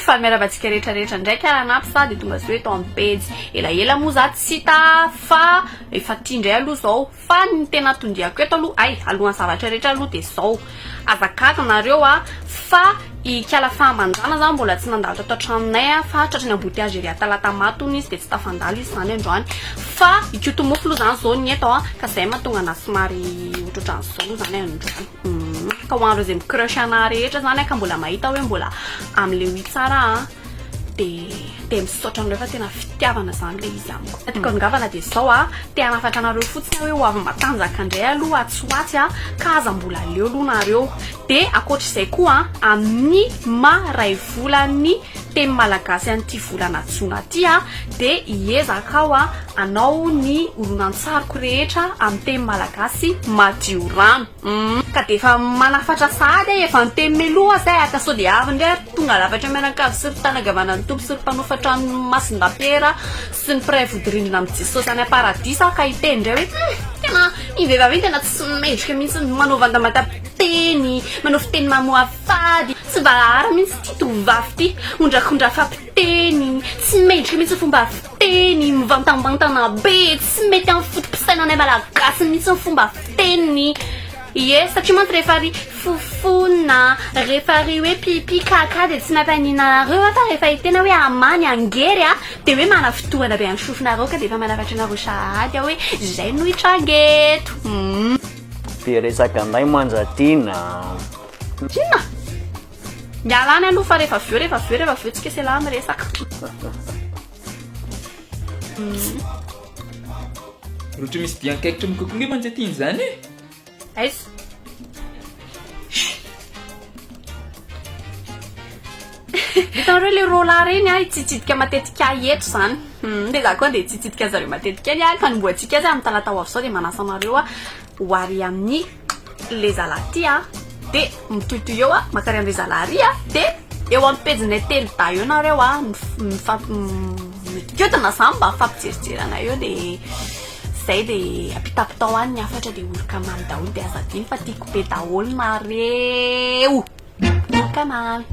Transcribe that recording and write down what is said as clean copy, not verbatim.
Faly miarahaba antsika rehetra rehetra ndraiky ary anaty sa dia tonga soa eto amin'ny pejy. Elaela moa za tsy hita fa efa aty indray aloha zao. Fa ny tena tondiako eto aloha ay alohan'ny zavatra rehetra aloha dia zao. Aza gaga nareo a fa i Ikala Fahamanjana zany mbola tsy nandalo tato an-tranonay a fa tratran'ny embouteillage ery Talatamato hono izy dia tsy tafandalo izy zany androany. Fa i Kotomofo aloha zany zao ny eto a ka zay mahatonga anazy somary ohatrohatran'izao aloha zany androany. Ka ho an'ireo izay mi-crush anah rehetra zany ka mbola mahita hoe mbola amin'le oui tsara aho dia dia misaotra anareo fa tena fitiavana zany le izy amiko. Tiako angavana dia izao a, te hanafatra anareo fotsiny aho hoe ho avy matanjaka indray aloha atsy ho atsy a, ka aza mbola leo aloha nareo. Dia ankoatr'izay koa a, amin'ny maha ray volan'ny teny malagasy an'ity volana jona ity a, dia hiezaka aho a hanao ny horonantsariko rehetra amin'ny teny malagasy madio rano. Humm ka dia efa manafatra sahady aho efa niteny mialoha aza aho ka sao dia avy indray ary tonga lafatra mianakavy sy ry tanagavanan'ny Tompo sy ry mpanofa trano masindapiera sy ny mpiray vodirindrina amin'i Jesosy any am-paradisa aho ka hiteny indray hoe humm tena iny vehivavy iny tena tsy mendrika mihitsy manao vandambatam-piteny manao fiteny mamoafady tsy valahara mihitsy ity tovovavy ity ondrakondrafam-piteny tsy mendrika mihitsy ny fomba fiteny mivantambantana be, tsy mety amin'ny foto-pisainanay malagasy mihitsy ny fomba fiteniny. Ie, satria mantsy rehefa ry fofona, rehefa ry hoe pipi, kaka dia tsy mampanina anareo aho fa rehefa hiteny aho hoe amany angery a, dia hoe manafintohana be amin'ny sofinareo ka dia efa manafatra anareo sahady aho hoe izay no hitranga eto. Humm. Be resaka ndray Manjatiana a. Inona? Miala any aloha fa rehefa avy eo, rehefa avy eo, rehefa avy eo tsika sy elah miresaka. Rotra misy dian-kaikitra mikoky nge Manjatiana izany e! Aiza? Hitanareo le rola reny a, hitsiditsidika matetika ahy eto zany. Hum, de za koa andeha hitsiditsidika an'zareo matetika eny a, fanombohantsika azy amin'ny talata ho avy zao de manasa anareo a ho ary amin'ny le zalahy ty a, de mitohitohy eo a, makary amle zalahy ary a, de eo amin'ny pejinay Telda eo nareo a, mifamp- mihodinkodina zany mba mifampijerijery anay eo de zay de ampitapitao any ny hafatra de oroka mamy daholo de aza adino fa tiako be daholo nareo, oroka mamy.